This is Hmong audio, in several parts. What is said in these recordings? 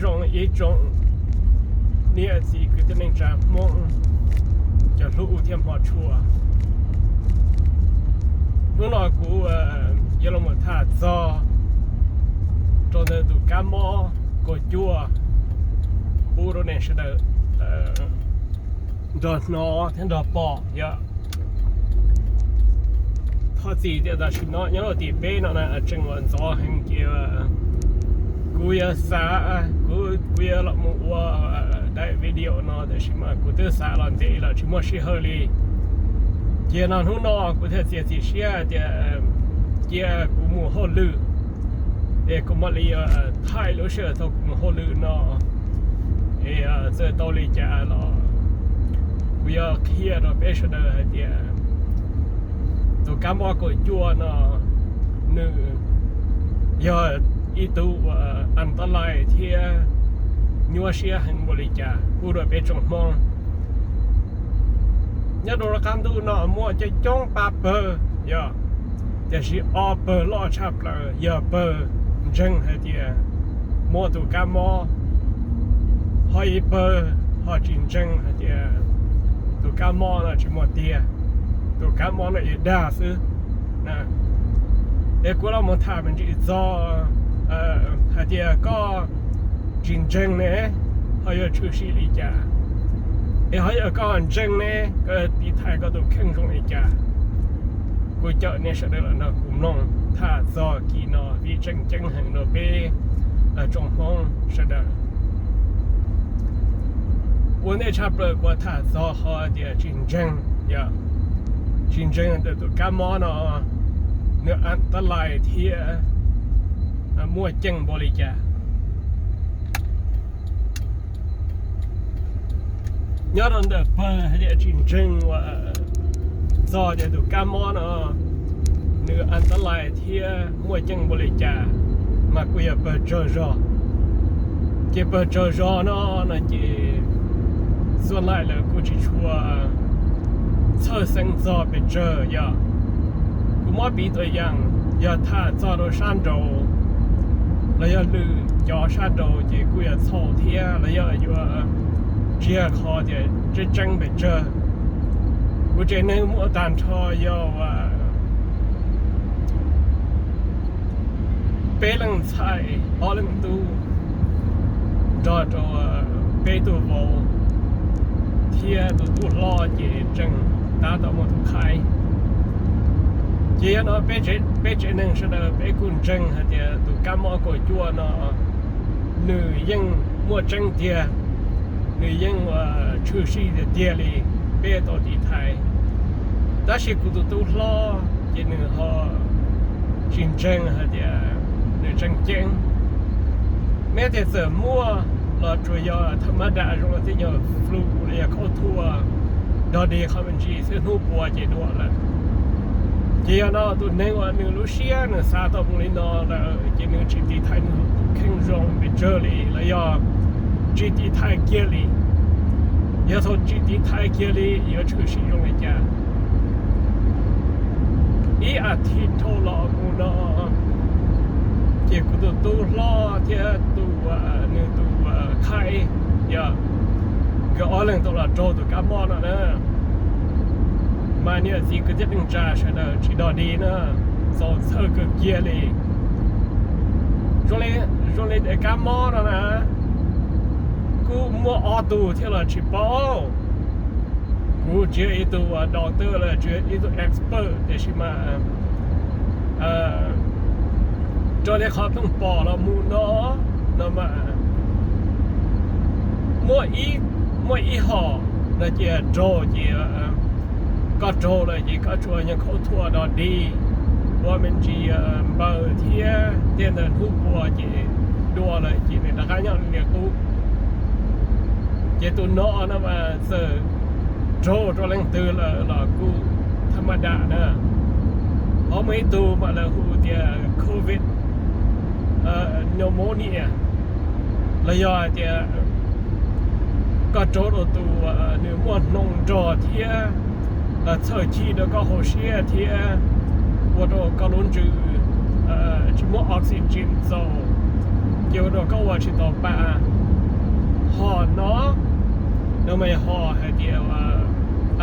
Zoo ib tsoom niam txiv kwv tij neej tsa Hmoob cov hlub thiab hmov tshua. Hnub no kuv yuav los tham txog rau ntawm tus kab mob kaum cuaj pub rau nej sawv daws nrog hnov thiab nrog pom yom. Thov txim tias tam sim no nyob rau tim peb no na tseem ua ntxov heev ces kuv yuav xav, kuv kuv yuav los mus ua daim video no tab sis mas kuv twb xav los ntev los tsis muaj sij hawm li. Ces no hnub no kuv thiaj txiav txim siab tias cia kuv mus hauj lwm es kuv mam li thaij lub sij hawm thaum kuv mus hauj lwm no es txawm tau li cas los kuv yuav qhia rau peb sawv daws hais tias tus kab mob kaum cuaj no nws yog ib tug uas antalais thiab nyuaj siab heev npaum li cas pub rau peb tsoom Hmoob. Nyob rau lub qab ntuj no muaj coob coob pab pawg yog, tiam sis ob pawg loj tshaj plaws yog pawg ntseeg hais tias muaj tus kab mob, ho ib pawg ho tsis ntseeg hais tias tus kab mob no tsis muaj tiag, tus kab mob no yog dag xwb. Es kuv los mus tham me ntsis txog hais tias koj tsis ntseeg ne ho yuav tshwm sim li cas, es ho yog koj ntseeg ne koj tiv thaiv koj tus kheej zoo li cas. Kuv caw nej sawv daws los nrog kuv mloog tham txog kis no vim tseem ceeb heev rau peb tsoom Hmoob sawv daws. Ua ntej tshaj plaws kuv tham txog qhov tias tsis ntseeg, yog tsis ntseeg ntawm tus kab mob no nws antalais thiab muaj ceem npaum li cas. Nyob rau ntawm pawg hais tias tsis ntseeg uas txog tias tus kab mob no nws antalais thiab muaj ceem npaum li cas, mas kuj yog pawg tsaug zog. Ces pawg tsaug zog no no ces xuas laim lawm kuj tsis tshua txhawj xeeb txog pes tsawg yog. Kuv muab piv tuam yeem, yog tham txog rau sab nraud los yog lwm cov sab nraud ces kuj yuav txhaum thiab los yog yuav tsis yog qhov tias tseeb tseeb pes tsawg. Kuv tsev neeg muaj tag nrho yog peb leej ntxhais ob leej tub nrog rau peb tug vauv thiab tus tub hlob ces tseem tab tom muaj tus qhaib. Ces yog no peb tsev neeg sawv daws peb kuj ntseeg hais tias tus kab mob kaum cuaj no nws yeej muaj tseeb tiag, nws yeej tshwm sim tiag tiag li, peb tau tiv thaiv. Tab sis kuv tus tub hlob ces nws ho tsis ntseeg hais tias nws tseem ceeb. Neb tias txawm muaj los tsuas yog tham mab dam zoo li tej nyuag flu los yog khaub thuas dog dig qhov me ntsis xwb hnub puas ces dua lawm. Ces yog no tus neeg uas nws lub siab nws xav tau mus li no lawm ces nws tsis tiv thaiv nws tus kheej zoo pes tsawg li los yog tsis tiv thaiv kiag li. Yog thaum tsis tiv thaiv kiag li yuav tshwm sim zoo li cas? Ib as thiv dhau los mus no ces kuv tus tub hlob thiab tus nws tus qhaib, yog nkawd ob leeg tau los raug tus kab mob no na. Mas niam txiv kwv tij neej tsa sawv daws tsis dog dig na, txaus txhawj kawg kiag li. Zoo li daim kab mob no na, kuj muaj ob tug thiab los tsis paub. Kuv tsis yog ib tug doctor los tsis yog ib tug expert, tiam sis mas raws li qhov pheej pom los mus no, no mas muaj ib hom no ces raug ces koj raug lawm ces koj tsuas yog khaub thuas dog dig, ua me ntsis npaws thiab tej ntawd, hnub puas ces dua lawm ces nws rov qab nyob li qub. Ces tus no no mas txawm raug rau leej twg lawm los kuj tham mab dam na. Ho muaj ib tug mas lawv hu tias covid pneumonia, los yog hais tias koj raug rau tus nws muaj hnoos nrog thiab txhawj chim rau koj hauv siab thiab ua rau koj lub ntsws tsis muaj oxygen txaus, ces ua rau koj ua tsis tau pa. Hom no, no mas yog hom hais tias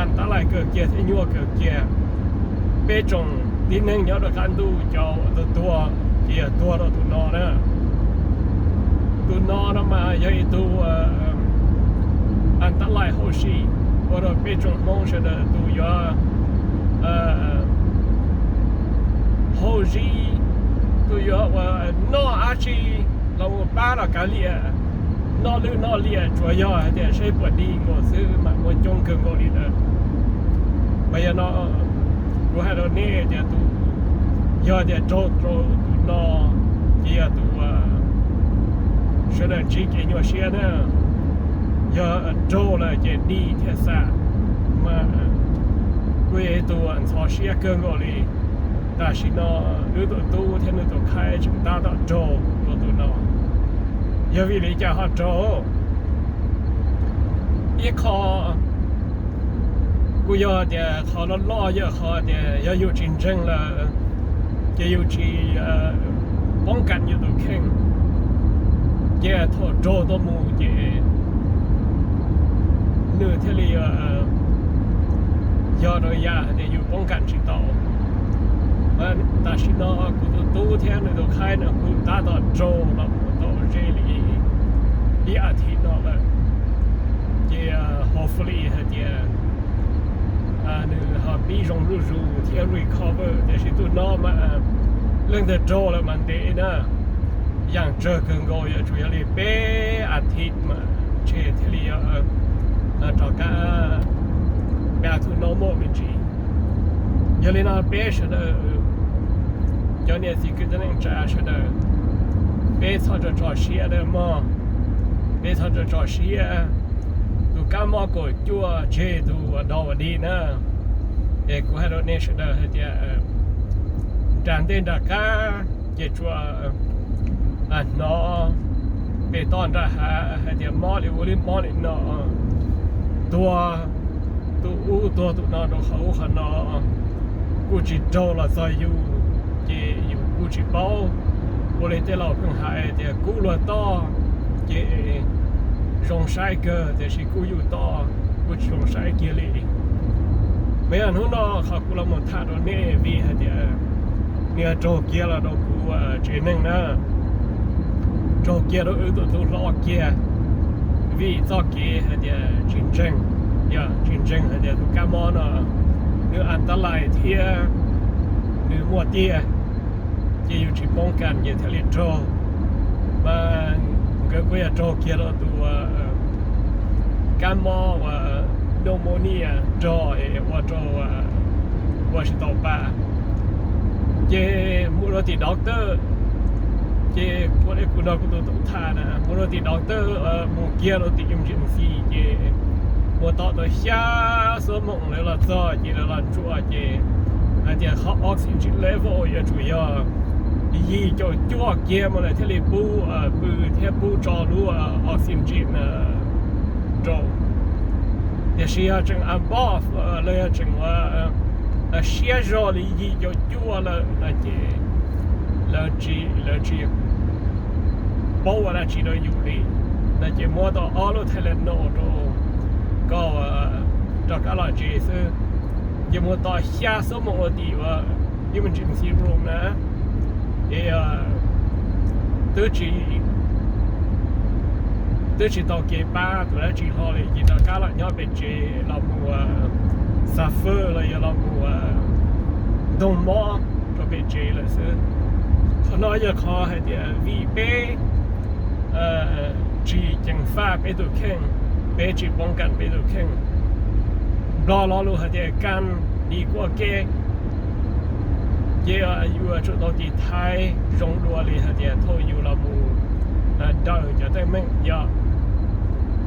an tab lais kawg kiag thiab nyuaj kawg kiag. Peb tsoom tib neeg nyob rau qab ntuj cov uas tuag tuag ces yog tuag rau tus no na. Tus no no mas yog ib tug an tab lais hauj sim ua rau peb tsoom Hmoob sawv daws tus yuav hauj zib, tus yuav ua noj dab tsi los mus pab los kav liam, noj lwj noj liam tsuas yog hais tias saib puas dig nkaus xwb mas muaj coob kawg nkaus li ntawd. Mas yog no kuv hais rau nej tias tus, yog tias raug rau tus no ces yog tus sawv daws ntsib kev nyuaj siab na. Yog raug lawm ces dig thiaj xam, mas kuj yog ib tug ntxhov siab kawg nkaus li. Tam sim no wb tus tub thiab nws tus khaib tseem tab tom raug rau tus no. Yog vim li cas ho raug? Ib qho kuj yog tias qhov loj loj yog qhov tias yog yus tsis ntseeg lawm ces yus tsis poob kam yus tus kheej, ces thaum raug tuaj mus ces nws thiaj li yog rau yam hais tias yus poob kam tsis tau. Tam sim no kuv tus tub thiab nws tus khaib no kuj tab tom raug los mus tau ze li ib as thiv no lawm, ces hopefully hais tias nws ho pib zoo zuj zus thiab recover, tiam sis tus no mas leej twg raug lawm mas ntev na, yam tsawg kawg nkaus yuav tsum yog li peb as thiv mas ntshe thiaj li rov qab pab tus no muaj me ntsis. Yog li no peb sawv daws, cov niam txiv kwv tij neej tsa sawv daws, peb txhob tso tso siab nawb mog, peb txhob tso tso siab. Tus kab mob kaum cuaj tseg tus uas dog uas dig na, es kuv hais rau nej sawv daws hais tias nram ntej nram qab ces tsuas hnov pem toj nram hav hais tias mob li ub li mob li no, tuag tus ub tuag tus no rau qhov ub qhov no, kuj tsis raug los txog yus, ces yus kuj tsis paub. Ua li tej laus pheej hais tias kub luag toj ces zoo saib kawg, tiam sis kub yus toj kuj tsis zoo saib kiag li. Mas yog hnub no qhov kuv los mus tham rau nej vim hais tias nws raug kiag los rau kuv tsev neeg na, raug kiag rau wb tus tub hlob kiag, vim txoj kev hais tias tsis ntseeg, yog tsis ntseeg hais tias tus kab mob no nws an tab lais thiab nws muaj tiag, ces yus tsis poob kam ces thiaj li raug. Mas nkawd kuj yog raug kiag rau tus kab mob uas pneumonia rog es ua rau ua tsis tau pa. Ces mus rau tim doctor, ces kuv, kuv nrog kuv tus tub tham na, mus rau tim doctor, mus kiag rau tim emergency ces mus tos tau xya xuab moos lawv los txog ces lawv los ntsuas ces hais tias qhov oxygen level yuav tsum yog yim caum cuaj kiag mas lawv thiaj li pub pw thiab pub tso lub oxygen rau. Tiam sis yog tseem above los yog tseem ua siab zog li yim caum cuaj lawm no ces lawv tsis, lawv tsis paub ua dab tsi rau yus li no ces muab tau ob lub Tylenol rau koj rov qab los tsev xwb. Ces mus tos xya xuab moos ua tim ua emergency room na, es twb tsis, twb tsis tau kev pab tus dab tsi hlo li ces rov qab los nyob pem tsev los mus suffer los yog los mus ntoog mob rau pem tsev lawm xwb. Qhov no yog qhov hais tias vim peb tsis ceev faj peb tus kheej, peb tsis poob kam peb tus kheej. Nplog lo lus hais tias kan di kuaj ke, ces yuav tsum tau tiv thaiv zoo dua li hais tias thaum yus los mus daws cov teeb meem yog.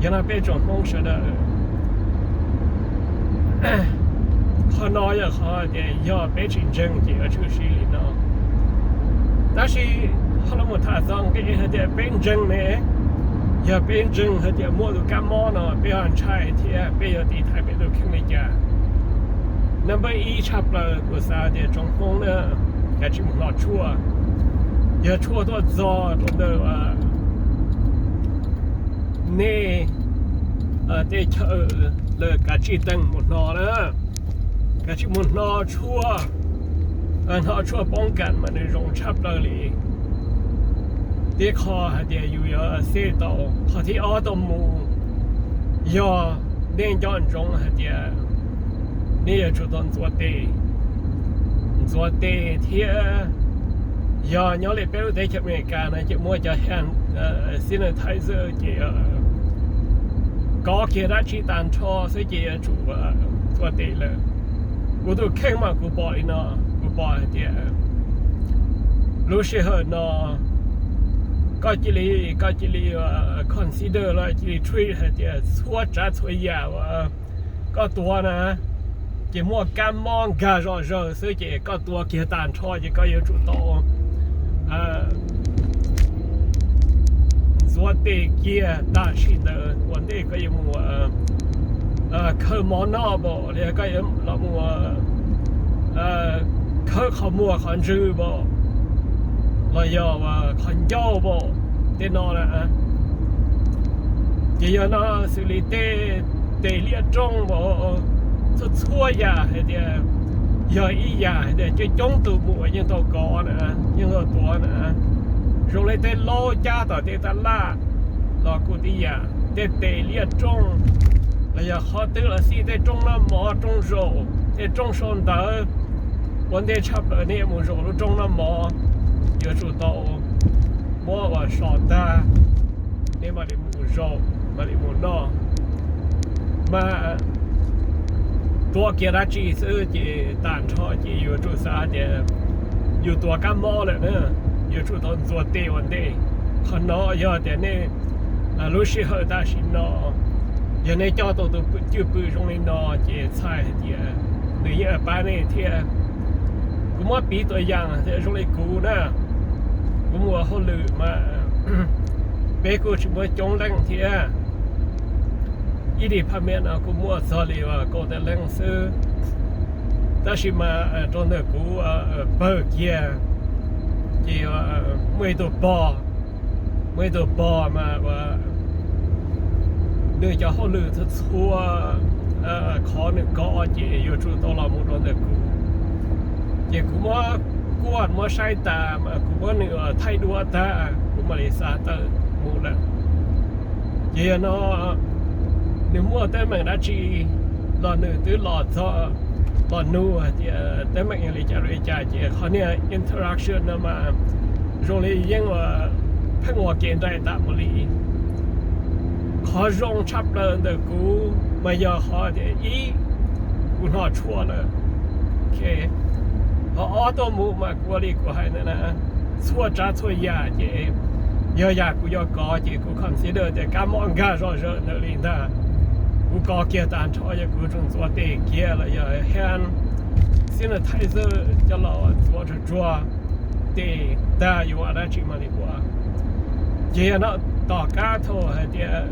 Yog no peb tsoom Hmoob sawv daws, qhov no yog qhov tias yog peb tsis ntseeg ces yuav tshwm sim li no. Tab sis ho los mus tham txog nqi hais tias peb ntseeg ne, yog peb ntseeg hais tias muaj tus kab mob no peb ho ntshai thiab peb yuav tiv thaiv peb tus kheej li cas? Number ib tshaj plaws kuv xav tias tsoom Hmoob na, kav tsij mus hno tshuaj. Yog tshuaj tuaj txog rau ntawm Nej tej chaw lawv kav tsij teem mus hno na, kav tsij mus hno tshuaj, hno tshuaj poob kas mas nws zoo tshaj plaws li. Tib qho hais tias yus yuav xej tau, qhov thib ob tuaj mus, yog nej nco ntsoov hais tias nej yuav tsum tau ntxuav tes, ntxuav tes thiab yog nyob li peb lub teb chaws Amelikas no ces muab cov hand sanitizer ces kov kiag dab tsi tag nrho xwb ces yuav tsum ntxuav tes lawm. Kuv tus kheej mas kuv pom li no, kuv pom hais tias lub sij hawm no koj cia li, koj cia li consider los cia li treat hais tias txhua tsav txhua yam uas koj tuav na ces muaj kab mob nkag zom zaws xwb ces koj tuav kiag tag nrho ces koj yuav tsum tau ntxuav tes kiag tam sim ntawd ua ntej koj yuav mus khawb mov noj npaum li koj yuav los mus khawb qhov muag qhov ntswg npaum los yog qhov ncauj npaum tej no na. Ces yog no xws li tej tes liaj rooj npaum, txhua txhua yam hais tias yog ib yam hais tias coob coob tus mus yeej tau kov na, yeej tau tuav na. Zoo li tej laub cab tom tej tab laj los kuj tib yam, tej tes liaj rooj los yog qhov twg los xij, tej rooj noj mov, rooj zaum, tej rooj sau ntawv, ua ntej tshaj plaws nej mus zaum lub rooj noj mov, yuav tsum tau muab ua so tag, nej mam li mus zaum, mam li mus noj. Mas tuav kiag dab tsi xwb ces tag nrho ces yuav tsum xav tias yus tuav kab mob lawm na, yuav tsum tau ntxuav tes ua ntej. Qhov no yog tias nej lub sij hawm tam sim no, yog nej coj tau tus cwj pwm zoo li no ces txhais hais tias nws yeej pab nej thiab. Kuv muab piv tus yam zoo li kuv na, kuv mus ua hauj lwm mas peb kuj tsis muaj coob leej thiab. Ib department no kuj muaj txog li kaum tawm leej xwb, tab sis mas rau ntawm kuv pawg kiag ces muaj ib tug pog, muaj ib tug pog mas ua nws cov hauj lwm txhua txhua qhov nws kov ces yuav tsum tau los mus rau ntawm kuv. Ces kuv muab kuaj muab saib tas mas kuv muab nws thaij duab tag kuv mam li xa tawm mus lawm. Ces yog no nws muaj teeb meem dab tsi los nws twb los txog los nug hais tias teeb meem yog li cas li cas ces qhov niag interaction no mas zoo li yeej pheej ua kev nraim tas mus li. Qhov zoo tshaj plaws ntawm kuv mas yog qhov tias ib, kuv hnov tshuaj lawm. Qhov ob tuaj mus mas kuv ua li kuv hais ntawd na, txhua tsav txhua yam ces yog yam kuv yuav kov ces kuv consider tias kab mob nkag zom zaws ntawd li ntag. Kuv kov kiag tag nrho yog kuv tsum ntxuav tes kiag los yog hand sanitizer coj los ntxuav tsuag tsuag tes tag yuav ua dab tsi mam li ua. Ces yog no tom qab thaum hais tias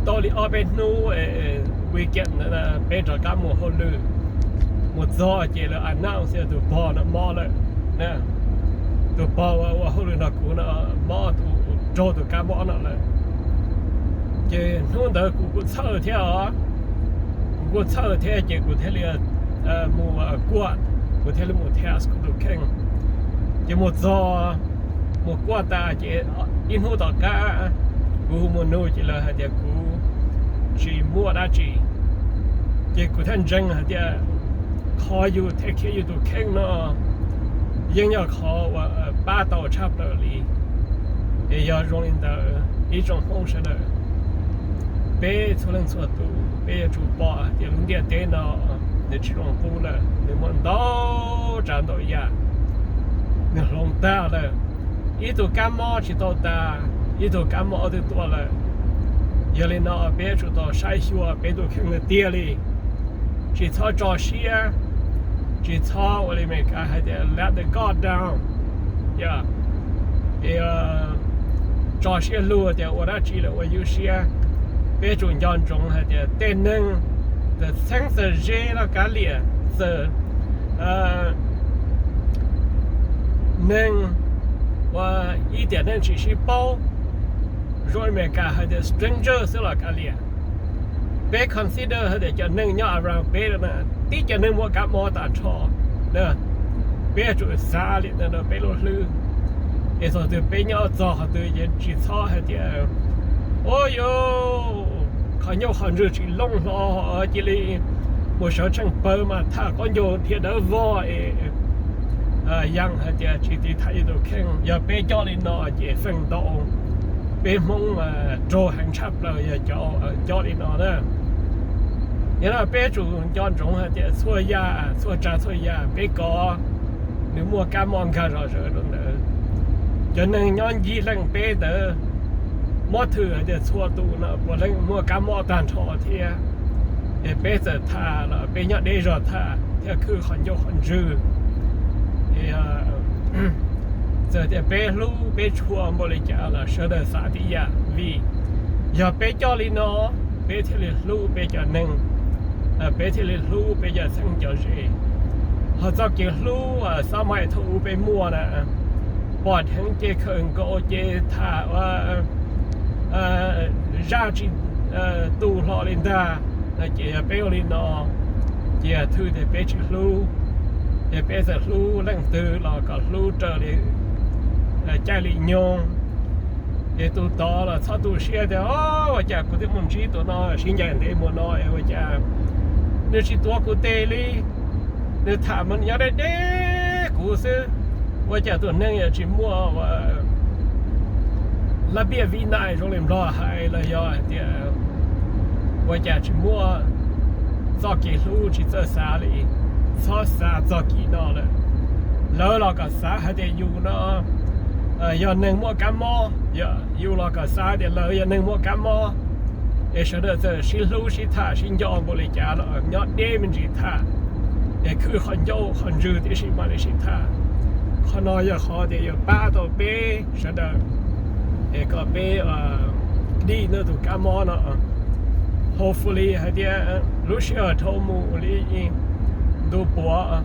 tau li ob peb hnub weekend ntawd peb rov qab mus hauj lwm, mus txog ces lawv announce tias tus pog no mob lawm. Tus pog uas ua hauj lwm nrog kuv no mob tus raug tus kab mob no lawm. Ces hnub ntawd kuv kuj txhawj thiab os, kuv kuj txhawj thiab ces kuv thiaj li mus kuaj, kuv thiaj li mus test kuv tus kheej. Ces mus txog mus kuaj tas ces ib hnub tom qab kuv mus nug ces lawv hais tias kuv tsis muaj dab tsi. Ces kuv thiaj ntseeg hais tias qhov yus take care yus tus kheej no yeej yog qhov uas pab tau tshaj plaws li. Es yog zoo li ntawd ib tsoom Hmoob sawv daws, peb txhua leej txhua tus peb yuav tsum pom hais tias lub ntiaj teb no nws tsis zoo qub lawm, nws muaj ntau tsav ntau yam nws hloov tag lawm. Ib tug kab mob tsis tau tas, ib tug kab mob twb tuaj lawm. Yog li no peb yuav tsum tau saib xyuas peb tus kheej tiag tiag li, tsis txhob tso siab, tsis txhob ua li Amelikas hais tias let the guard down, yog tso siab lug tias ua dab tsi los ua ywj siab. Peb tsum nco ntsoov hais tias tej neeg txawm txheeb txawm ze los kav liam, txawm neeg ua ib tiam neeg tsis sib paub, Zoo Amelikas hais tias stranger xwb los kav liam. Peb consider hais tias cov neeg nyob around peb na, tib cov neeg muaj kab mob tag nrho. Peb yuav tsum xav li ntawd rau peb lub hlwb. Es thaum twg peb nyob txog qhov twg ces tsis txhob hais tias, o yo, qhov ncauj qhov ntswg tsis looj hlo, cia li mus sawv tsheej pawg mas tham qaub ncaug dhia dawb vog es yeej hais tias tsis tiv thaiv yus tus kheej. Yog peb coj li no ces feem ntau peb Hmoob raug heev tshaj plaws yog cov coj li no na. Yog no peb tsum nco ntsoov hais tias txhua yam, txhua tsav txhua yam peb kov, nws muaj kab mob nkag zom zaws rau ntawd. Cov neeg nyob ncig leej peb ntawd, mob thwm hais tias txhua tus no puav leej muaj kab mob tag nrho thiab. Es peb txawm tham los peb nyob deb zog tham thiaj khwj qhov ncauj qhov ntswg. Txawm tias peb hlub peb tshua npaum li cas los sawv daws xav tib yam, vim yog peb coj li no peb thiaj li hlub peb cov neeg, peb thiaj li hlub peb cov txheeb cov ze. Ho txoj kev hlub xab mais thaum ub peb muaj na, pom dheev ces khawm nkaus ces tham ua zaj tsis tu hlo li ntag no ces yog peb ua li no ces thwj tias peb tsis hlub. Ces peb txawm hlub leej twg los kom hlub raws li caij li nyoog. Ces tus tod los txhob tu siab tias, o, ua cas kuv twb mus ntsib tus no sib ncaim ntev mus no es ua cas nws tsis tuav kuv tes li, nws tham mas nyob deb deb kuv xwb, ua cas tus neeg yuav tsis muaj lab piaj vib nais zoo li Nplog hais los yog hais tias ua cas tsis muaj txoj kev hlub tsis txawj xav li. Txhob xav txog kis no lawm. Lawv los kom xav hais tias yus no yog neeg muaj kab mob, yus los kom xav tias lawv yog neeg muaj kab mob. Es sawv daws txawm sib hlub sib tham sib nco npaum li cas los nyob deb me ntsis tham, es khwj qhov ncauj qhov ntswg tib si mam li sib tham. Qhov no yog qhov tias yuav pab tau peb sawv daws, es kom peb dim ntawm tus kab mob no. Hopefully hais tias lub sij hawm dhau mus li ntu puav,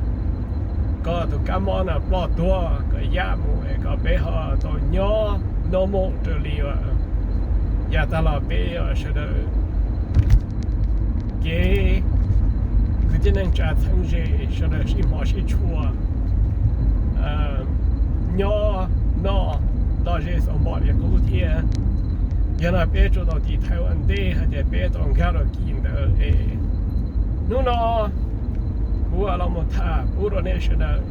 kom tus kab mob no ploj tuag kom yaj mus es kom peb ho tau nyob normal raws li yav tag los peb sawv daws kev kwv tij neej tsa txheeb ze sawv daws sib hmov sib tshua nyob noj nto ze xaus npom li qub thiab. Yog no peb tsuas tau tiv thaiv ua ntej hais tias peb tau nkag rau kis ntawd es hnub no kuv los mus tham pub rau nej sawv daws,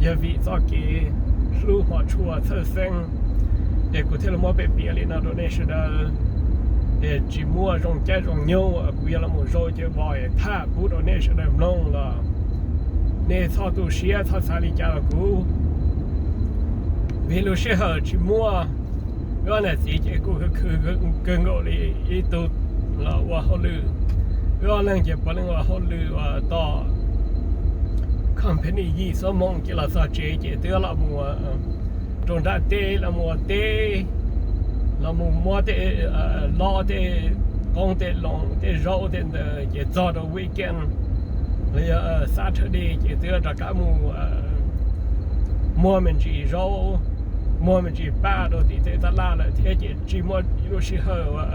yog vim txoj kev hlub hmov tshua txhawj xeeb, es kuv thiaj li muab piav piav li no rau nej sawv daws. Es tsis muaj zoo caij zoo nyoog kuv yuav los mus zaum ces ua tham pub rau nej sawv daws mloog los nej txhob tu siab txhob xav li cas los kuv, vim lub sij hawm tsis muaj. Wb ob niam txiv ces kuj khwv khwv kawg nkaus li, ib tug los ua hauj lwm, wb ob leeg ces puav leej ua hauj lwm uas tom company yim xuab moos ces los txog tsev ces twb los mus rau nram teb los mus ua teb, los mus muab tej lob tej qoob tej loo tej zaub tej ntawd ces txog rau weekend los yog Saturday ces twb rov qab mus muag me ntsis zaub, muag me ntsis paj rau tim tej tab laj lawm thiab ces tsis muaj lub sij hawm uas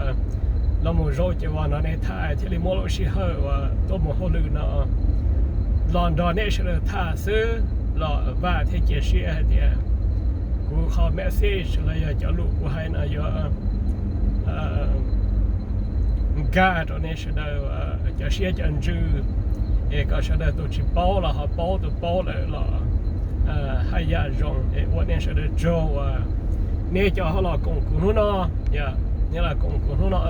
los mus zaum ces uas no nej tham thiaj li muaj lub sij hawm uas tuaj mus hauj lwm no los nrog nej sawv daws tham xwb. Los vam thiab cia siab hais tias kuv qhov message los yog cov lus kuv hais no yuav nkag rau nej sawv daws cov siab cov ntsws, es kom sawv daws tus tsis paub los ho paub, tus paub lawm los haj yam zoo. Es ua nej sawv daws tsaug uas nej cov ho los koom kuv hnub no, nej los koom kuv hnub no,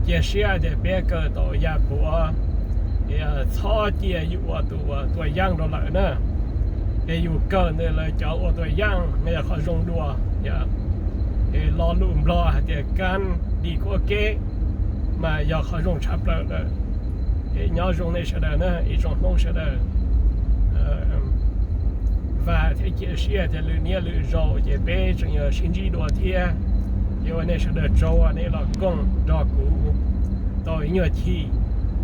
cia siab tias peb kawm tau yam puav, txhob cia yus ua tus ua tua yaaj rau lawm na. Es yus kawm ntawm lawv cov ua tua yaaj no yog qhov zoo dua. Es lo lus Nplog hais tias kab dis kuab keb mas yog qhov zoo tshaj plaws lawm. Es nyob zoo nej sawv daws na, ib tsoom Hmoob sawv daws, vam thiab cia siab tias lwm niaj lwm zaus ces peb tseem yuav sib ntsib dua thiab. Ces ua nej sawv daws tsaug uas nej los koom nrog kuv tau ib nyuag chim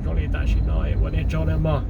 zoo li tam sim no, es ua nej tsaug na mog.